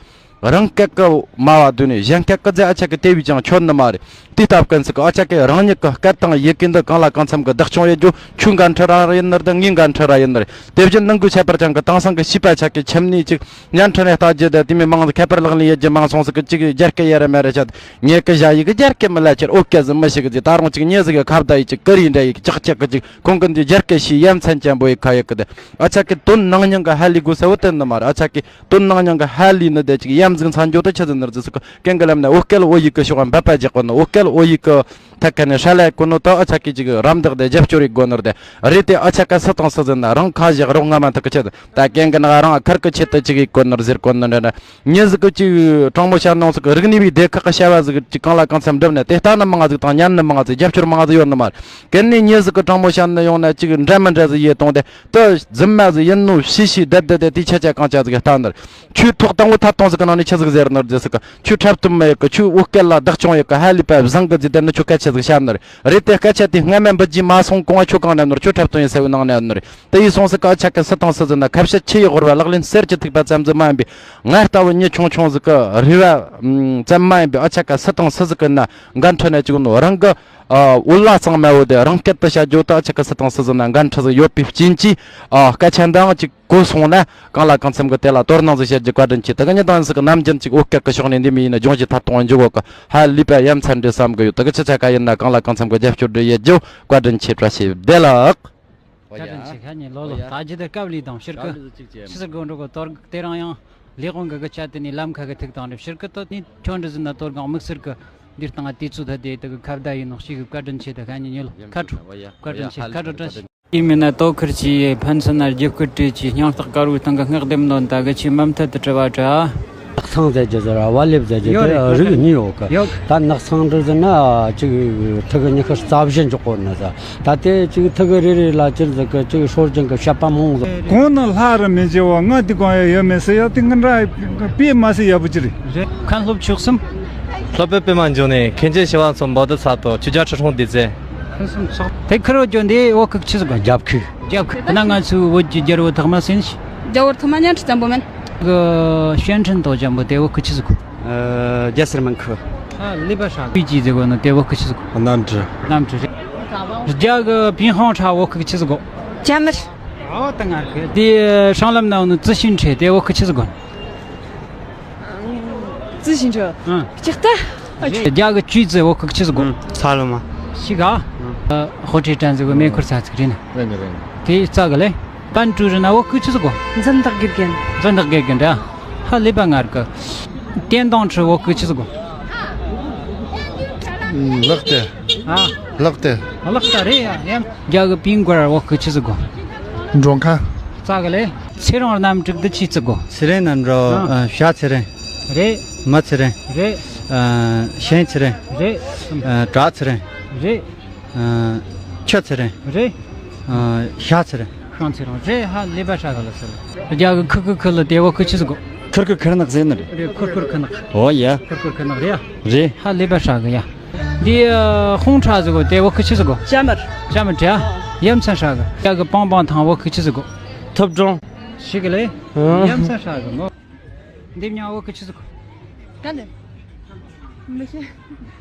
རང་སྐད་གི་སྨྲ་བ་བསྡུས་ནས་གཞན་སྐད་གི་ཟེར་ཨ་ཆ་གི་དེ་བས་ཀྱང་ཆོད་ནི་མ་རེད། དེ་སྟབས་ཀྱིས་ཟིག་གི་ཨ་ཆ་གི་རང་ཉིད་གི་སྐད་དང་ཡི་གེ་འདི་གང་ལ་གང་འཚམ་གི་བདག་སྐྱོང་ཡེད་རྒྱུ། ཁྱོད་འགན་འཁྲི་ར་ཡིན་ནི་རེད། ངས་འགན་འཁྲི་ར་ཡིན་ནི་རེད། དེ་བཞིན་ནང་གི་ཁྱད་པར་ཅན་གི་དེང་སང་གི་བྱིས་པ་ཆ་གི་ཁྱིམ་ནས་ཅིག་བརྙན་འཕྲིན་ནས་ལྟ་རྒྱུ་དེ། དེ་མོ་མང་ཟིག་ཁྱད་པར་ལག་ལེན་ཡེད་རྒྱུ་མང་སོང་ཟིག་གི། ཅིག་རྒྱ་སྐད་ཡེད་ར་མེད་ར་བྱ། ངེད་ཀྱི་ཞ་ཡིས་གི་རྒྱ་སྐད་མི་ལ་ཁྱེར། ཨོ་སྐད་ཟིག་མི་ཤེས་གི་ཟེར། ད་རུང་ཅིག་མྱི་ཟིག་གི་ཁ་བརྡ་ཡེད་ཅིག་ཀུ་རེ་འདྲ་ཡེད་ཀྱི་ཅག་ཅག་གི་ཅིག་ཁོང་གི་འདི་རྒྱ་སྐད་ཤེས་ཡ་མཚན་ཅན་པོ་ཡེད་ཁ་ཡེད་གི་དེ། ཨ་ཆ་གི་དོན་ནང་སྙིང་གི་ཧ་ལས་དགོས་ས་བོ་དེ་ནི་མ་རེད། ཨ་ཆ་གི་དོན་ནང་སྙིང་གི་ཧ་ལས་ནི་དེ་ཅིག་ཡ་མཚན་ཚང་འཇོག་དེ་ཆི་ཟིག་ནི་རེད་ཟེར་གི། རྐྱེན་གྱིས་ལམ་ནས་ཨོ་སྐད་ཨོ་ཡིག་གི་ཕྱོགས་འབད་པ་རྒྱག་གོ་ནི། ཨོ་སྐད་ཨོ་ཡིག་གི་ཐད་ཁ་ནས་ཧྲ་ལ་གོ་ནོ་ད་ཨ་ཆ་གི་ཅིག་རམ་འདེགས་དེ་རྒྱབ་སྐྱོར་ཡེད་དགོས་ནོ་དེ་རེད་དེ། ཨ་ཆ་ག་སུ་དང་སུ་ཟེར་ན་རང་ཁ་བཞག་རོགས་ང་མ་ཐག་གི་ཆེད་དུ། ད་རྐྱེན་གྱིས་ན་རང་ཁར་གི་ཆེད་དུ་ཅིག་ཡེད་དགོས་ནོ་ཟེར་གོ་ནོ་འདྲ་འདྲ། མྱི་ཟིག་གི་ཅིག་དྲང་མོ་བཤད་ན་ཟིག་གི་རིག་གནས་པའི་སྡེ་ཁག་གི་བྱ་བ་ཟིག་ཅིག་གང་ལ་གང་འཚམ་འགྲུབ་ན་དེ་ལྟ་ནི་མང་ཟིག་དང་ཉན་ནི་མང་ཟིག་རྒྱབ་སྐྱོར་མང་ཟིག་ཡོད་ནི་མ་རེད། གན་ནས་མྱི་ཟིག་གི་དྲང་མོ་བཤད་ན་ཡོང་ན་ཅིག་འདྲ་མི་འདྲ་ཟིག་ཡེད་གཏོང་དེ། དེ་རྫུན་མ་ཟིག་ཡིན་ནོ་ཤེས་ཤེས་བསྡད་བསྡད་དེ་དེའི་ཆ་ཆ་གང་ཆ་ཟིག་ལྟ་ནི་རེད། ཁྱོད་ཐོག་དང་པོ་ཐད་གཏོང་ཟིག་གི་ནང་ནས་ཆི་ཟིག་ཟེར་ནི་རེད་ཟེར་གི། ཁྱོད་འཁྲབ་སྟོན་མི་ཡོད་གི། ཁྱོད་བོད་སྐད་ལ་བདག་སྐྱོང་ཡོད་གི། ཧ་ལས་པ་བཟང་གི་ཟེར་བསྡད་ནི། ཁྱོད་སྐད་ཆ་ཟིག་བཤད་ནི་རེད། རེད་དེ། སྐད་ཆ་དེ་སྔ་མ་འབུད་རྒྱུ་མ་སོང་གོང་ང་ཁྱོད་གང་ན་ནོར། ཁྱོད་འཁྲབ་སྟོན་ཡིན་ས་བོའི་ནང་ན་ཡོད་ནི་རེད། དེ་ཡིན་སོང་ཟིག་གི་ཨ་ཆ་གི་སུ་དང་སུ་ཟིག་ན་ཁ་བཤད་ཆུ་ཡི་དབོར་བ་ལག་ལེན་གསེར་གྱི་ཐིགས་པ་ཙམ་ཟིག་མ་ཡིན་པའི། ང་ལྟ་བུ་མྱི་ཆུང་ཆུང་ཟིག་གི་རེ་བ་ཙམ་མ་ཡིན་པའི། ཨ་ཆ་ག་སུ་དང་སུ་ཟིག་གི་ན་འགན་འཁྲི་ན་ཅིག་ནོ། རང་གི་ཨ་འོལ་ལ་གཙང་མ་བོ་དེ་རང་སྐད་དུ་བཤད་རྒྱུ་དེ་ཨ་ཆ་ག་སུ་དང་སུ་ཟིག་ན་འགན་འཁྲི་ཟིག་ཡོད་པའི་རྐྱེན་གྱིས། ཨ་སྐད་ཆ་འདང་ཅིག་གོ་སོང་ན་གང་ལ་གང་འཚམ་གི་དེ་ལ་དོ་སྣང་ཟིག་བྱེད་རྒྱུ་བཀའ་དྲིན་ཆེ། དེ་གི་ཉིན་དང་ཟིག་གི་ནམ་རྒྱུན་ཅིག་བོད་སྐད་གི་ཕྱོགས་ནས་འདི་མི་ཡིན་ན་སྦྱོང་བྱེད་ཐད་གཏོང་འཇུག་གོ་གི། ཧ་ལས་པ་ཡ་མཚན་འདྲི་བསམ་གི་ཡོད། དེ་གི་ཆི་ཆ་ག་ཡིན་ན་གང་ལ་གང་འཚམ་གི་རྒྱབ་སྐྱོར་འདྲི་ཡེད་རྒྱུ་བཀའ་དྲིན་ཆེ། བཀྲ་ཤིས་བདེ་ལེགས། བཀའ་དྲིན་ཆེ། ཁ་ཉིན་ལོ་ལོ་ད་ཇི་ལྟར་སྐབས་ལས་དང་ཕྱིར་གི་ཕྱི་ཟིག་གི་འགྲོ་གི་དོར་དེ་རང་ཡང་ལས་དབང་གི་གི་ཆ་དེ་ནས་ལམ་ཁ་གི་ཐུག་དང་རེ་ཕྱིར་གི་དོ་ནི་ཁྱོད་འདྲི་ཟིན་ན་དོར་གང་དམིགས་བསལ་གི་འདིར་བཏང་དུས་ཚོད་ད་དེ་དག་གི་ཁ་བརྡ་ཡིན་ནོ་ཞིག་གི་བཀའ་དྲིན་ཆེ། ད་ཁ་ཉིན་ཉིན་ལོ་ཁ་དྲོ་བཀའ་དྲིན་ཆེ། ཁ་དྲོ་བཀྲ་ཤིས། ཡིན་མིན་ན་དོ་ཁུར་གྱིས་ཕན་ཚུན་ན་རྒྱབ་སྐུལ་སྤྲད་ཀྱིས་སྙིང་སྟག་དཀར་བོའི་སྟེང་གི་སྔགས་འདེབས་ནོ་ད་གི་ཆེས་མུ་མཐུད་དུ་དྲི་བ་དྲ། ནགས་ཚང་ཟེར་གྱི་ཟེར་བ་ལེབ་ཟེར་གྱི་ཡོད་དེ་རེད། རིགས་གཉིས་ཡོད་གི། ཡོད། ད་ནགས་ཚང་འདྲ་ཟེར་ན་ཅིག་ཐུག་གི་ཉི་ཤུ་རྩ་བཞི་འཇོག་གོ་ནི་ཟེར། ད་དེ་ཅིག་ཐུག་གི་རེ་རེ་ལ་ཅིག་ཟེར་གི་ཅིག་སྲོལ་རྒྱུན་གི་བཤད་པ་མང་ཟེར། གོང་ན་ལྷ་རུ་མི་མཇལ་བ་ང་དེ་གང་ཡང་ཡོད་མེད་ཟེར་ཡ་དེ་ང་འདྲ་དཔེ་མ་སྲིད་ཡག་པོ་ཅི་རེད། རེད། མཁན་སློབ་ཆོས་གསུམ། སློབ་དཔོན་པད་མ་འབྱུང་གནས། མཁན་ཆེན་ཞི་བ་འཚོ། འབོ་དི་ས་ཏོ། ཆོས་རྒྱལ་ཁྲི་སྲོང་ལྡེ་བཙན། ཕུན་སུམ་ཚོགས། དེ་ཁུར་བོ་ཅོ་འདི་བོད་ཁུག་ཆི་ཟིག་གོ། རྒྱབ་ཁུག་རྒྱབ་ཁུག་ན་ང་ཚོའི་བོད་ཀྱི་རྒྱལ་བོ་ཐོག་མ་སེང་ཞིག་རྒྱལ་བོ་ཐོག་མ་ཉན་ཁྲི་བཙན་པོ་མིན། གི་ཤན་ཁྲིན་ཏོ་ཅན་པོ་དེ་བོད་ཁུག་ཆི་ཟིག་གོ། ཨ། རྒྱལ་སར་མིན་ཁུ། ཨ། ལི་པ་ཧྲ་གི་ཅི་ཟིག་གོ་ནོ་དེ་བོད་ཁུག་ཆི་ཟིག་གོ། གནམ་གྲུ། གནམ་གྲུ་རེད། རྒྱ་གི་པིན་ཧོང་ཁྲ་བོད་ཁུག་ཆི་ཟིག་གོ། ཅ་མར། ཨོ་ད་ང་གི་དེ་ཧྲང་ལམ་ན་ནོ་ཙི་ཤིན་ཁྲེ་དེ་བོད་ཁུག་ཆི་ཟིག་གོ། ཙི་ཞིང་ཁྲོ། ཨང་། ལྕགས་རྟ། རྒྱ་གི་ཅུས་ཙི་བོད་ཁུག་ཆི་ཟིག་གོ། ཚ་ལོ་མ། ཤི་ག་ཧོ་ཁྲི་ཀྲན་ཟིག་གོ་མེ་ཁུར་ཚ་ཚིག་རིན། རེད་རེད། དེ་རྩ་གི་ལེ། པན་ཀྲུ་རི་ན་བོད་ཁུག་ཆི་ཟིག་གོ། འཛིན་བདག་དགེ་རྒན། འཛིན་བདག་དགེ་རྒན་ར། ཧ་ལས་པ་ངར་གི། ཏན་ཏང་ཁྲི་བོད་ཁུག་ཆི་ཟིག་གོ། ལག་ཏེ། ཨ། ལག་ཏེ། ལག་ཏེ་རེད་ཡ་ཡ། རྒྱ་གི་པིན་གོར་བོད་ཁུག་ཆི་ཟིག་གོ། འགྲོ་ཁ། རྩ་གི་ལེ། ཚེ་རིང་རྣམ་དྲུག་འདི་ཆི་ཟིག་གོ། ཚེ་རིང་རྣམ་དྲུག་ཨ། ཨ། ཤ་ཚེ་རིང་། རེད། མི་ཚེ་རིང་། རེད། ཨ། ཤིང་ཚེ་རིང་། རེད། ཨ། བྲག་ཚེ་རིང་། རེད། ཨ། ཆུ་ཚེ་རིང་། རེད། ཨ། ཤ་ཚེ་རིང་། ཤང་ཚེ་རིང་། རེད། ཧ་ལས་པ་ཧྲ་ག་ལ་ཟེར། རྒྱ་གི་ཁུ་ཁུ་ཁུ་ལ་དེ་བོད་ཁུག་ཆི་ཟིག་གོ། ཁུར་ཁུར་ཁུར་ནག་ཟེར་ནི་རེད། རེད། ཁུར་ཁུར་ཁུར་ནག་ཨོ་ཡ། ཁུར་ཁུར་ཁུར་ནག་རེད་ཡ། རེད། ཧ་ལས་པ་ཧྲ་གི་ཡ། འདི་ཧོང་ཁྲ་ཟིག་གོ་དེ་བོད་ཁུག་ཆི་ཟིག་གོ། ཅ་མར། ཅ་མར་དྲ། ཡ་མཚན་ཧྲ་གི། རྒྱ་གི་པང་པང་ཐང་བོད་ཁུག་ཆི་ཟིག་གོ། ཐུབ་སྒྲུང་། ཤི་གི་ལེ། ཡ་མཚན་ཧྲ་གི་མོ། འདི་མྱང་བོད་ཁུག་ཆི་ཟིག་གོ། ག་ལེ། མི་ཤེས།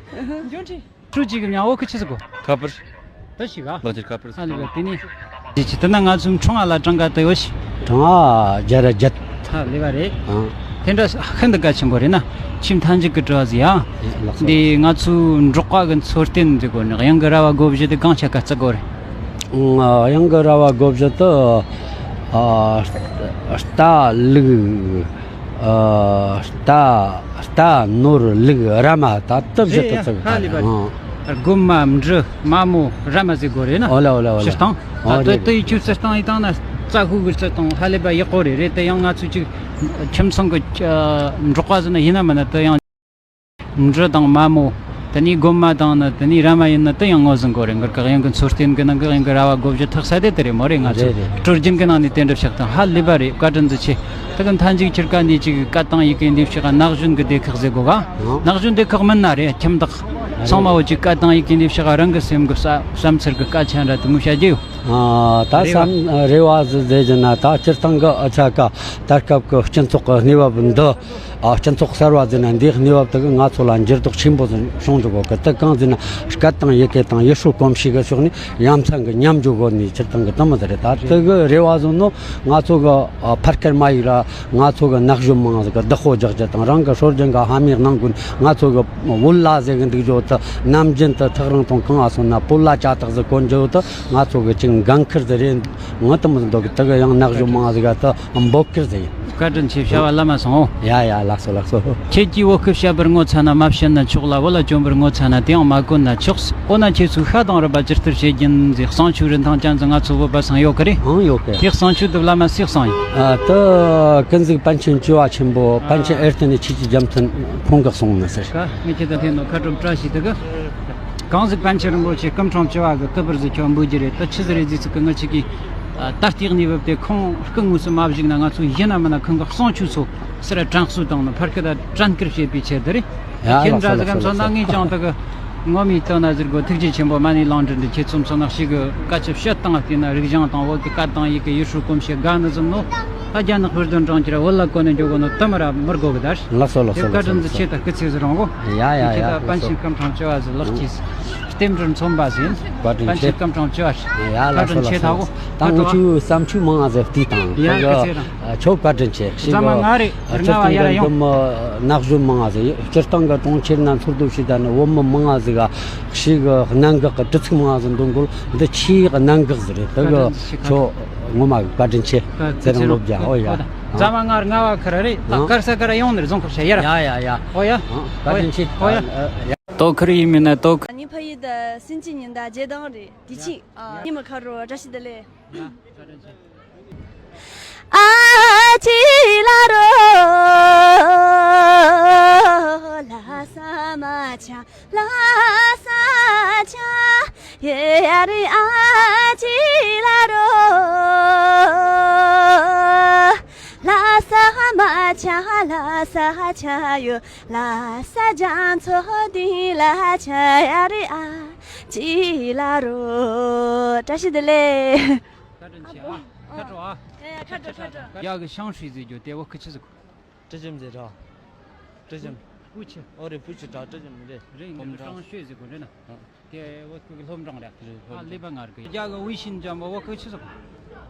འཇོན་ཁྲི། ཁྲུ་གཅིག་གི་མྱང་བོད་ཁུག་ཆི་ཟིག་གོ། ཁ་པར། ད་ཤི་ག་ལག་ཁྱེར་ཁ་པར། ཨ་ལེ་བ་དེ་ནི། དེ་ཅི་ད་ན་ང་ཚོའི་ཁྲུང་ཨ་ལ་གྲངས་ཀ་དེ་ཡོད་ཤི། གྲངས་ཨ་བརྒྱ་ར་བརྒྱད། ཨ་ལེ་བ་རེད། ཨང་། དེ་འདྲ་ཤིན་ཏུ་གལ་ཆེན་པོ་རེད་ན། ཁྱིམ་ཐང་ཅིག་གི་དྲི་བ་ཟིག་ཡ། ལགས་སོ། འདི་ང་ཚོའི་འབྲོག་པ་གི་འཚོ་རྟེན་འདི་གོ་ནི་གཡང་གི་ར་བ་སྒོ་བཞི་དེ་གང་ཆ་ག་བརྩི་དགོས་རེད། ཨང་། གཡང་གི་ར་བ་སྒོ་བཞི་དེ། ཨ། རྟ་ལུག་ཨ། རྟ། རྟ་ནོར་ལུག་ར་མ་ད་སྟབས་བཞི་དེ་ཚིག་ཧ་ལས་པ། ཨ། རྒོད་མ་འབྲི་མ་མོ་ར་མ་ཟེར་དགོས་རེད་ན། ཨོ་ལེ་ཨོ་ལེ་ཨོ་ལེ། སྤྱིར་བཏང་། ཨོ་ད་དེ་རེད། དེ་ཡི་ཆུ་རྩི་སྟངས་ཡི་སྟངས་ན་རྩྭ་ཤུགས་ཀྱི་རྩི་སྟངས་ཧ་ལས་པ་ཡག་པོ་རེད། རེད་དེ་ཡང་ང་ཚོས་ཅིག་ཁྱིམ་ཚང་གི་འབྲོག་པ་ཟེར་ན་ཡིན་ན་མིན་ན་དེ་ཡང་། འབྲི་དང་མ་མོ། དེ་ནས་རྒོད་མ་དང་ནི་དེ་ནས་ར་མ་ཡིན་ན་དེ་ཡང་ངོས་ཟིན་དགོས་རེད། འགར་ཀ་དབྱངས་ཀྱི་མཚོ་རྟེན་གྱི་ནང་གི་དབྱངས་ཀྱི་ར་བ་བགོ་བཤའ་ཐེག་ས་དེ་དེ་རེད་མོ་རེད། ང་ཚོ་རེད་རེད། སྲོལ་རྒྱུན་གྱི་ནང་ནས་དེ་འདྲ་ཕྱག་དང་ཧ་ལས་པ་རེད། བཀའ་དྲིན་ཆེ། དེ་གི་མཐའ་མཇུག་ཁྱེར་ཀ་ནས་ཅིག་སྐད་དང་ཡི་གེ་འདི་ཕྱག་ན་གཞོན་གྱི་སྡེ་ཁག་ཟེར་དགོས་ག་ཨང་། ན་གཞོན་སྡེ་ཁག་མིན་ན་རེད། ཁྱིམ་བདག་ཚང་མ་བོ་ཅིག་སྐད་དང་ཡི་གེ་འདི་ཕྱག་རང་གི་སེམས་ཀྱི་བསམ་ཚུལ་གྱི་སྐད་ཆ་འདྲ་དེ་མོ་བཤད་རྒྱུ་ཡོད། ཨ། ད་རེ་བ། བསམ་རེ་བ་ཟེར་ཟེར་གྱི་ན་ད་སྤྱིར་བཏང་གི་ཨ་ཆ་ཀ་ད་སྐབས་ཀྱི་སྤྱི་ཚོགས་ཀྱི་གནས་བབ་འདི། ཨ། སྤྱི་ཚོགས་གསར་བ་ཟེར་ན་འདིའི་གནས་བབ་དེ་གི་ང་ཚོ་ལ་འགྱུར་ལྡོག་ཆེན་པོ་ཟིག་བྱུང་འདུག་གོ་གི། དེ་གང་ཟེར་ན་སྐད་དང་ཡི་གེ་དང་ཡུལ་སྲོལ་གོམས་གཤིས་ཀྱི་ཕྱོགས་ནས་ཡ་མཚན་གྱི་ཉམས་འགྱོ་དགོས་ནི་སྤྱིར་བཏང་གི་དེ་མོ་ཟིག་རེད། ད་དེ་གི་རེ་བ་བཟུང་ནོ་ང་ཚོ་གི་ཨ་ཕ་སྐད་མ་ཡིག་ར་ང་ཚོ་གི་ན་གཞོན་མང་ཟིག་གི་བདག་པོ་རྒྱག་རྒྱུ་དང་། རང་གི་སྲོལ་རྒྱུན་གི་ཕ་མེས་གནང་དགོས། ང་ཚོ་གི་བོད་ལྭ་ཟེར་གི་འདུག་རྒྱུ་དེ་ནམ་རྒྱུན་དུ་ཐག་རིང་ཐུང་གང་ང་སོང་ན་བོད་ལྭ་ཅ་ཐག་ཟིག་གོན་རྒྱུ་དེ་ང་ཚོ་གི་ཅིག་འགན་ཁུར་ཟིག་རེད། ངོ་དེ་མོ་ཟིག་འདུག་གི། དེ་གི་ཡང་ན་གཞོན་མང་ཟིག་ག་དེ་འབོད་སྐུལ་ཟིག་ཡིན། བཀའ་དྲིན་ཆེ། བྱ་བ་ལམ་མ་སོང་། ཡ་ཡ། ལགས་སོ་ལགས་སོ། ཁྱེད་ཀྱིས་བོད་སྐད་བཤད་པར་ངོ་ཚ་ན་མ་བཤད་ན་ཆོག་ལ། བོད་ལྭ་གྱོན་པར་ངོ་ཚ་ན་དེ་ཡང་མ་གོན་ན་ཆོག་འོ་ན་ཁྱེད་ཚོས་ཤ་དང་རུས་པ་ཇི་ལྟར་བྱེད་ཀྱིན་ཟེར། གསང་ཆོས་རིན་ཐང་ཅན་ཟིག་ང་ཚོ་བོད་པ་ཚང་ཡོད་གི་རེད། ཨང་། ཡོད་གི། དེ་གསང་ཆོས་དེ་བླ་མ་སུས་གསང་ཡིན། ཨ། དེ་ཀུན་གཟིགས་པཎ་ཆེན་བཅུ་བ་ཆེན་པོ་པཎ་ཆེན་ཨེར་ཏེ་ནས་ཆོས་ཀྱི་རྒྱལ་མཚན་ཁོང་གིས་གསུངས་ནི་ཟེར། ཀ་ངས་ཁྱེད་དང་འཐེན་ནོ་ཁ་དྲོ་བཀྲ་ཤིས་དེ་གི། ཀུན་གཟིགས་པཎ་ཆེན་རིན་པོ་ཆེ་སྐུ་ཕྲེང་བཅུ་བ་གི་སྐུ་པར་ཟིག་ཁྱོད་འབུལ་རྒྱུ་རེད། དེ་ཆི་ཟིག་རེད་ཟེར་ཚིག་གི་ངི་ཆི་གི། ཨ། ད་ལྟའི་གནས་བབ་དེ་ཁོང་སྐུ་དངོས་སུ་མ་བཞུགས་ན་ང་ཚོ་ཡིན་ན་མིན་ན་ཁོང་གི་གསང་ཆོས་ཚོ་ཟེར་དྲན་གསོ་དང་ནི་ཕར་སྐད་དྲན་སྐུལ་བྱེད་པའི་ཆེད་དུ་རེད། ཡ། ཁྱེད་ལགས་འདྲ་ཟིག་ག་མཚོན་ན་ངས་ཀྱང་དེ་གི་ངོ་མའི་དོན་ན་ཟེར་དགོས། ཐུགས་རྗེ་ཆེན་པོ་མ་ཎི་ལུང་འདྲེན་དུ་ཁྱེད་ཚོ་མཚོན་ན་ཞིག་གི་སྐད་ཆ་བཤད་སྟངས་བལྟས་ན་རིག་གཞུང་དང་བོད་ཀྱི་སྐད་དང་ཡི་གེ་ཡུལ་སྲོལ་གོམས་གཤིས་དགའ་ནི་ཟིན་ནོ། ད་རྒྱ་ནག་བོད་དོན་གྲོང་ཁྱེར་བོད་ལྭ་གོན་ནས་འགྱོ་དགོས་ནོ་དེ་མོ་ར་མི་དགོས་གི་ད། ལགས་སོ་ལགས་སོ། དེ་བཀའ་དྲིན་ལགས་སོ་ཆེ། ད་སྐུ་ཚེ་ཟིག་རིང་གོ། ཡ་ཡ་ཡ། ཁྱེད་ད་པཎ་ཆེན་སྐུ་ཕྲེང་བཅུ་བ་ཟིག་ལགས་ཀྱིས་རྟེན་འབྲེལ་མཚོན་པ་ཟིན། བཀའ་དྲིན་ཆེ། པཎ་ཆེན་སྐུ་ཕྲེང་བཅུ་བ། ཡ། ལགས་སོ་ལགས་སོ། བཀའ་དྲིན་ཆེ་ད་གོ། ད་ངུ་ཆུ་བསམ་ཆུ་མང་ང་ཟེར་བལྟས་དང་། ཡ། དེ་གི་སྐུ་ཚེ་རིང་། ཨ། ཁྱོད་བཀའ་དྲིན་ཆེ། ཞིག་ཟ་མ་ང་རེད། ཨ། ང་བ་ཡར་ཡོང་། ན་གཞོན་མང་ང་ཟེར། སྤྱིར་བཏང་གི་གྲོང་ཁྱེར་ན་འཚོ་སྡོད་བྱེད་ད་ནི་བོད་མི་མང་ང་ཟིག་ག་ཞིག་གི་གནད་འགག་གི་དྲི་ཚིག་མང་ང་ཟིག་འདོན་དགོས། འདི་ཆེས་གནད་འགག་ཟིག་རེད། དེ་གི་ཁྱོད་ངོ་མ་བཀའ་དྲིན་ཆེ། ཚེ་རིང་ལོ་བརྒྱ། ཨོ་ཡ། ཟ་མ་ང་ར་ང་བ་ཁ་ར་རེད། ད་དཀར་ས་ཀ་ར་ཡོང་ནི་རྫོང་ཁག་བྱ་ཡ་ར། ཡ་ཡ་ཡ། ཨོ་ཡ། བཀའ་དྲིན་ཆེ། ཨོ་ཡ། ཨ། ཡ། དོ་ཁུར་ཡིན་མིན་ན་དོ་ཁུར། 你朋友的心情你的街道里，地气啊，你们看着这是的嘞。 ཨ་ཅི་ལ་རོ། ལ་ས་མ་ཆ་ལ་ས་ཆ་ཡེ་ཡ་རི། ཨ་ཅི་ལ་རོ། ལ་ས་མ་ཆ་ལ་ས་ཆ་ཡོ། ལ་ས་རྒྱ་མཚོ་དེ་ལ་ཆ་ཡ་རི། ཨ་ཅི་ལ་རོ། བཀྲ་ཤིས་བདེ་ལེགས། བཀའ་དྲིན་ཆེ་ཨ། ཁ་དྲོ་ཨ། ཡ་ཡ། ཁ་དྲོ་ཁ་དྲོ། ཡ་གི་ཤང་ཧྲུའེ་ཟེར་རྒྱུ་དེ་བོད་སྐད་ཆི་ཟིག་གོ། 这什么在这？这什么？ ཧྥུ་ཆི། ཨོ་རེད། ཧྥུ་ཆི་ད། 这什么的？རེད། ངས་ཤང་ཧྲུའེ་ཟེར་གོ་རེད་ན། ཨ། དེ་བོད་སྐད་ཀྱི་སློབ་འབྲིང་རེད། རེད། ཨ། སློབ་ལེ་པ་ང་ར་གི། ཡ་གི་ཝེ་ཤིན་ཅམ་པོ་བོད་སྐད་ཆི་ཟིག་གོ།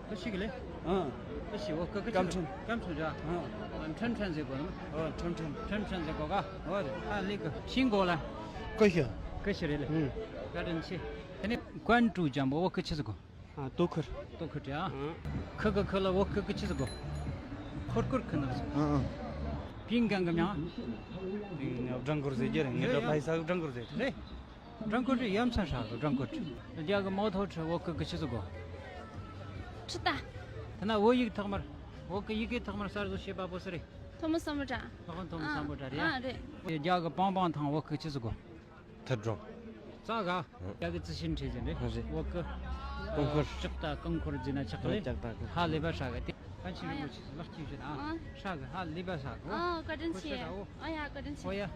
ཨ་ཤི་གི་ལེ། ཨ། ཨ་ཤི་བོད་སྐད་ཀྱི་ཆི་ཟིག་གོ། ཀམ་ཁྲན། ཀམ་ཁྲན་ར། ཨ། ཁྲན་ཁྲན་ཟེར་གོ་ནམ། ཨོ། ཁྲན་ཁྲན། ཁྲན་ཁྲན་ཟེར་གོ་ག། ཨོ་རེད། ཨ་ལེ་གི་ཤིང་གོ་ལ། ཀུ་ཤི། ཀུ་ཤི་རེད་ལེ། ཨུ། བཀའ་དྲིན་ཆེ། དེ་ནས་ཀོན་ཀྲུའུ་ཅམ་པོ་བོད་སྐད་ཆི་ཟིག་གོ། ཨ། དོ་ཁུར། དོ་ཁུར་ཏེ་ཨ། ཨ། ཁུ་གི་ཁུ་ལ་བོད་སྐད་ཀྱི་ཆི་ཟིག་གོ། ཁུར་ཁུར་ཁུ་ནག་ཟིག་ཨ་ཨ། པིང་གང་གི་མྱང་། ཨ། སྦྲང་གུར་ཟེར་རྒྱུ་རེད། ངེད་ཀྱི་ཕ་ཡི་ས་གི་སྦྲང་གུར་ཟེར། རེད། སྦྲང་གུར་རེད། ཡ་མཚན་ཧྲ་གི་སྦྲང་གུར། རྒྱ་གི་མའོ་ཐོ་ཁྲི་བོད་སྐད་ཀྱི་ཆི་ཟིག་གོ། ཁྲི་ཏ། དེ་ན་བོད་ཡིག་ཐོག་མར། བོད་ཀྱི་ཡི་གེ་ཐོག་མར་གསར་བཟོ་བྱས་པ་པོ་སུ་རེད། ཐོ་མི་སམ་བྷོ་ཊ། ཨ། ཐོ་མི་སམ་བྷོ་ཊ་རེད་ཡ། ཨ། རེད། རྒྱ་གི་པང་པང་ཐང་བོད་སྐད་ཀྱི་ཆི་ཟིག་གོ། ཐར་སྒྲོམ། ཙག་ག་ཨ། ཡ་གི་ཙི་ཤིན་ཁྲི་ཟེར་རེད། ཨ། རེད། བོད་ཀྱི་ཀོང་ཁོར། ལྕགས་རྟ་ཀོང་ཁོར་ཟེར་ན་ཆགས་རེད། ལྕགས་རྟ་ཀོང་ཧ་ལས་པ་ཧྲ་གི་དེ། ཕན་ཆེན་རིན་པོ་ཆེ་ལགས་ཀྱིས་བྱེད་ཨ། ཨ། ཧྲ་གི་ཧ་ལས་པ་ཧྲ་གི། ཨ། བཀའ་དྲིན་ཆེ། ཨ། ཡ་བཀའ་དྲིན་ཆེ། ཨོ་ཡ།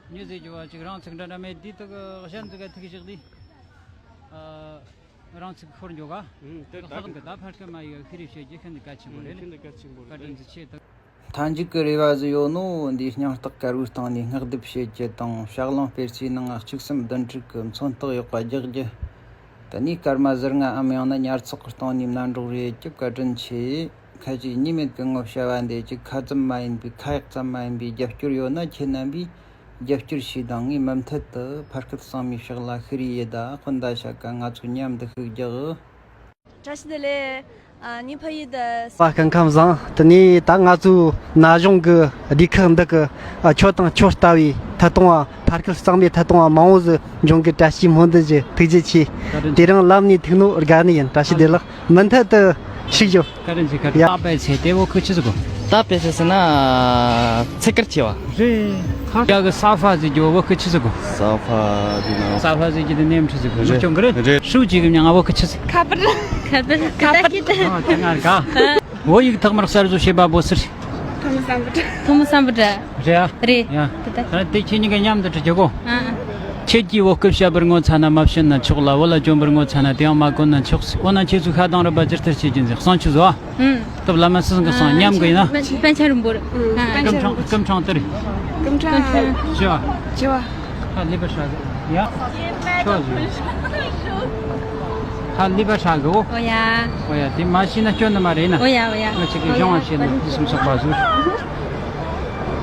ཉོ་ཟེར་རྒྱུ་བ་ཅིག་རང་ཚིག་འདྲ་འདྲ་མེད་དེ་དག་གཞན་ཚིག་ག་ཐུག་བཞག་དེ། ཨ། རང་ཚིག་ཤོར་འགྱོ་ག་ཨུམ། དེ་ལྷག་ད་གི་ད་ཕར་སྐད་མ་ཡི་ཤི་རི་བཤད་རྒྱུ་ཤིན་ཏུ་གལ་ཆེན་པོ་རེད། ཤིན་ཏུ་གལ་ཆེན་པོ་རེད། བཀའ་དྲིན་ཆེ། ད་མཐའ་མཇུག་གི་རེ་བ་ཟིག་ཡོད་ནོ། འདིའི་སྙིང་སྟོབས་དཀར་བོའི་སྟེང་ནས་བསྔགས་བརྡབ་བྱེད་རྒྱུ་དང་། ཕྱག་ལེན་སྤེལ་སའི་ནང་གཅིག་སེམས་བདུན་ཁྲི་གི་མཚོན་རྟགས་ཡག་པ་རྒྱག་རྒྱུ། དེ་ནས་སྐར་མ་ཟུར་ལྔའམ་ཡང་ན་ཉར་ཚགས་ཀྱི་སྟེང་ནས་མནའ་འགྲོགས་རེ་རྒྱུ། བཀའ་དྲིན་ཆེ། ཁ་ཅིག་གཉིས་མེད་ཀྱི་ངོ་བྱ་བ་འདི་ཅིག་ཁ་ཙམ་མ་ཡིན་པའི་ཁ་ཡག་ཙམ་མ་ཡིན་པའི་རྒྱབ་སྐྱོར་ཡོད་ན་ཁྱེད་རྣམ་པས། རྒྱབ་སྐྱོར་ཞུས་དང་། ངས་མུ་མཐུད་དུ་ཕ་སྐད་གཙང་མའི་ཕྱག་ལ་ཤི་རི་ཡེ་དང་སྤུན་ཟླ་ཤ་ཀ་ང་ཚོ་མཉམ་དུ་ཤུགས་རྒྱག་བཀྲ་ཤིས་བདེ་ལེགས། ཨ། ནི་ཕ་ཡུལ་དུ། པ་སྐུ་ཁམས་བཟང་། དེ་ནས་ད་ང་ཚོའི་ན་གཞོན་གྱི་སྡེ་ཁག་འདི་གི། ཨ། ཁྱོད་དང་ཁྱོད་ལྟ་བུའི་ཐད་གཏོང་བ། ཕར་སྐུལ་གཙང་མའི་ཐད་གཏོང་བ་མང་བོ་ཟིག་འབྱུང་གི། བཀྲ་ཤིས་སྨོན་འདུན་ཞུ། ཐུགས་རྗེ་ཆེ། བཀའ་དྲིན་ཆེ། དེ་རིང་ལམ་ནས་ཐུག་ནོ་དགའ་ནི་ཡིན། བཀྲ་ཤིས་བདེ་ལེགས། མུ་མཐུད་དུ་ཤུགས་རྒྱོབ། བཀའ་དྲིན་ཆེ། བཀའ་དྲིན། ཡ། ད་པད་ཚེ་དེ་བོད་ཁུལ་ཆི་ཟིག་གོ། ད་པད་ཚེ་ཟེར་ན་ཚེ་དཀར་ཆེ་བ། རེད། ཁ་རྒྱ་གི་ས་ཕ་ཟེར་རྒྱུ་བོད་ཁུལ་ཆི་ཟིག་གོ། ས་ཕ་ཟེར་ན། ས་ཕ་ཟེར་རྒྱུ་དེ་ནེམ་ཁྲི་ཟིག་གོ། རེད། ཅུང་གི་རེད། རེད། ཧྲུའུ་ཅི་གི་མྱིང་ང་བོད་ཁུལ་ཆི་ཟིག། ཁ་པར། ཁ་པར། ཁ་པར་གྱི་དེ། ཨ། དེ་ང་རེད་ག། བོད་ཡིག་ཐོག་མར་གསར་བཟོ་བྱས་པ་བོད་སིལ། ཐོན་མི་སམ་བྷོ་ཊ། ཐོན་མི་སམ་བྷོ་ཊ། རེད་ཨ། རེད། ཡ། དེ་ད། ད་དེ་ཁྱེད་གཉིས་ཀ་མཉམ་དུ་འབྲི་རྒྱུ་གོ། ཨ། ཁྱེད་ཀྱིས་བོད་སྐད་བཤད་པར་ངོ་ཚ་ན་མ་བཤད་ན་ཆོག་ལ། བོད་ལྭ་གྱོན་པར་ངོ་ཚ་ན་དེའང་མ་གོན་ན་ཆོག། འོ་ན་ཁྱེད་ཚོས་ཤ་དང་རུས་པ་ཇི་ལྟར་བྱེད་ཀྱིན་ཟེར། གསང་ཆུ་བཟོ་ཨ། ཨུམ། སྟབས་ལ་མ་སྲིད་གི་གསང་། མཉམ་གི་ཡིན་ན། པན་ཆེན་རིན་པོ་ཆེ། ཨ། སྐུ་ཕྲེང་། སྐུ་ཕྲེང་དེ་རེད། སྐུ་ཕྲེང་། བཞི་བ། བཞི་བ། ཧ་ལས་པ་ཧྲ་གི། ཡ། ཆོག་ཟིག། ཧ་ལས་པ་ཧྲ་གི། འོ། འོ་ཡ། འོ་ཡ། དེ་མ་ཤེས་ན་སྐྱོན་ནི་མ་རེད་ན། འོ་ཡ། འོ་ཡ། ང་ཅིག་གི་གཞུང་བ་བཤད་ན་འདི་སུམ་ཚོགས་པ་ཟུར།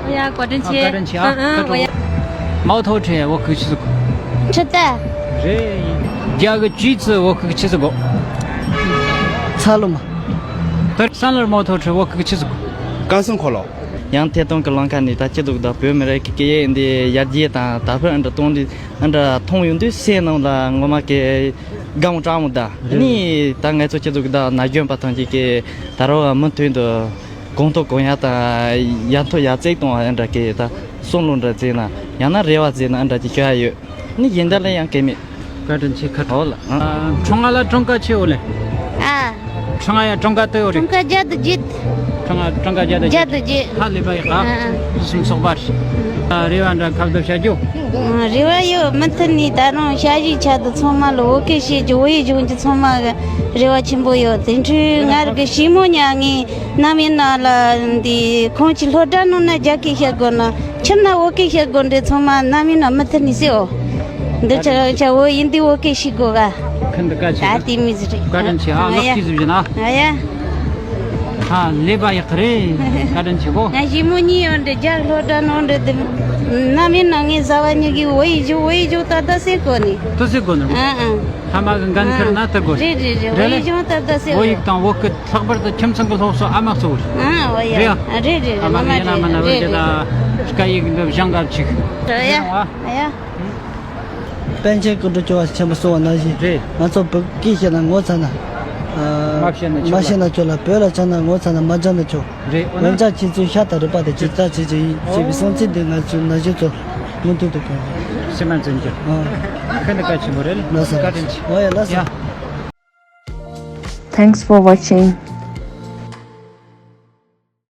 འོ་ཡ། བཀའ་དྲིན་ཆེ། ཨ། བཀའ་དྲིན་ཆེ་ཨ། ཨ། ཨ། ཁ་འོ་ཡ། མའོ་ཐོ་ཁྲི་བོད་ཁུལ་ཆི་ཟིག། ཁྲི་ཏ། རེད། རྒྱ་གི་ཅུས་ཙི་བོད་ཁུལ་ཆི་ཟིག་གོ། ཚ་ལོ་མ། ད་སང་ལར་མའོ་ཐོ་ཁྲི་བོད་ཁུལ་ཆི་ཟིག། ཀ་སུན་ཁོ་ལོ། ཡང་ཐད་གཏོང་གི་ལམ་ཁ་ནས་ད་སྐྱིད་སྡུག་དང་བོད་མི་རིགས་ཀྱི་སྐད་ཡིག་འདི་ཡར་རྒྱས་དང་དར་འཕེལ་འདྲ་གཏོང་དུས། ཨ་འདྲ་མཐོང་ཡོང་དུས་སེམས་ནང་ལ་ངོ་མ་གི་དགའ་མོ་སྤྲོ་མོ་ད། རེད། ནི་ད་ང་ཚོ་སྐྱིད་སྡུག་གི་ད་ན་གཞོན་པ་ཐམས་ཅད་ཀྱིས་ད་རུང་མུ་མཐུད་དུ་གོང་མཐོ་གོང་ཡར་དང་ཡར་མཐོ་ཡར་བརྩེགས་གཏོང་བ་འདྲ་གི་ད་བསམ་བློ་འདྲ་བརྩེགས་ན་ཡང་ན་རེ་བ་བརྩེགས་ན་ཨ་འདྲ་ཅིག་ཞུ་ཡ་ཡོད། ནི་གཞན་དག་ལ་ཡང་སྐད་མེད། བཀའ་དྲིན་ཆེ། ཁ་ཐོག་ལ། ཨ། ཁྲོང་ང་ལ་གྲངས་ཀ་ཆེ་བོ་ལེ། ཨ། ཁྲོང་ང་ཡ་གྲངས་ཀ་དེ་བོ་རེད། གྲངས་ཀ་བརྒྱ་དང་བརྒྱད། གྲངས་ཀ་གྲངས་ཀ་བརྒྱ་དང་བརྒྱད། བརྒྱད་དང་བརྒྱད། ཧ་ལས་པ་ཡག་ག། ཨ། ཨ། སུམ་ཚོགས་པ་རེད། ཨ། རེ་བ་འདྲ་ཁ་བརྡ་བྱ་རྒྱུ། ཨ། རེ་བ་ཡོད། མུ་མཐུད་ནས་ད་རུང་ཞ་ཡི་ཆ་དུ་ཚང་མ་ལ་བོད་སྐད་བཤད་རྒྱུ། བོད་ཡིག་སྦྱོང་རྒྱུ་ཚང་མ་གི་རེ་བ་ཆེན་པོ་ཡོད། དེ་འཕྲོས་ང་རང་གི་ཞི་མོ་ཉ་ངས་ནམ་ཡིན་ན་ལ་འདི་ཁོང་ཅིག་སློབ་གྲྭ་ནང་ན་རྒྱ་སྐད་བཤད་དགོས་ན། ཁྱིམ་ན་བོད་སྐད་བཤད་དགོས་འདྲ། ཚང་མ་ནམ་ཡིན་ན་མུ་མཐུད་ནས་གསོལ། འདི་ཆ་ཆ་བོད་ཡིན་དུས་བོད་སྐད་ཤེས་དགོས་ག། ཁྱིམ་དུ་བཀའ་ཆེ་ད། དེ་མི་ཟེར་རེད། བཀའ་དྲིན་ཆེ་ཨ། ཨ་ཡ། ལགས་ཀྱིས་ཟེར་བཞིན་ཨ། ཨ་ཡ། ཧ་ལས་པ་ཡག་གི་རེད། བཀའ་དྲིན་ཆེ་གོ། ང་ཞི་མོ་གཉིས་ཡོད་འདྲ། རྒྱ་སློབ་གྲྭ་ནང་འདྲ་དེ། ནམ་ཡིན་ན་ངའི་བཟའ་བ་གཉིས་ཀྱིས་བོད་ཡིག་སྦྱོང་། བོད་ཡིག་སྦྱོང་ད་ད་ཟེར་གོ་ནི། ད་ཟེར་གོ་ནི། ཨ་ཨ། ཕ་མ་གི་འགན་ཁུར་ན་ད་དགོས། རེད་རེད་རེད། རེད་ལེ། བོད་ཡིག་སྦྱོང་ད་ད་ཟེར་བོད་གོ། ཡིག་དང་བོད་སྐད། ལྷག་པར་དུ་ཁྱིམ་ཚང་གི་སློབ་གསོ་ཨ་མ་གཙོ་བོ་རེད། ཨ། འོ་ཡ། རེད་ཡ། ཨ། རེད་རེད། ཨ་མ་མ་མ་ཡིན་ན་རེད་མ་ན་རེད། རེད་རེད། ད་སྐད་ཡིག་འདི་སྦྱང་ག་ཅིག། རེད་ཡ། ཨ་ཡ། པཎ་ཆེན་སྐུ་ཕྲེང་བཅུ་པ་ཆེན་པོ་གསུངས་པ་ནང་བཞིན། རེད། ང་ཚོ་བོད་སྐད་བཤད་ན་ངོ་ཚ་ན། ཨ། མ་བཤད་ན་མ་ཆོག་ལ། བཤད་ན་ཆོག་ལ། བོད་ལྭ་གྱོན་ན་ངོ་ཚ་ན་མ་གྱོན་ན་ཆོག། རེད། འོ་ན། འོན་ཀྱང་ཁྱེད་ཚོས་ཤ་དང་རུས་པ་དེ་ཇི་ལྟར་བྱེད་ཀྱི་ཡིན་ཞེས་པའི་གསུང་ཚིག་འདི་ང་ཚོའི་ན་གཞོན་ཚོ་མུ་མཐུད་དུ་གོ་དགོས། སེམས་ལ་འཛིན་རྒྱུ། ཨ། ཁ་འདི་གལ་ཆེན་པོ་རེད། ལགས་སོ། བཀའ་དྲིན་ཆེ། འོ་ཡ། ལགས་སོ། ཡ། Thanks for watching.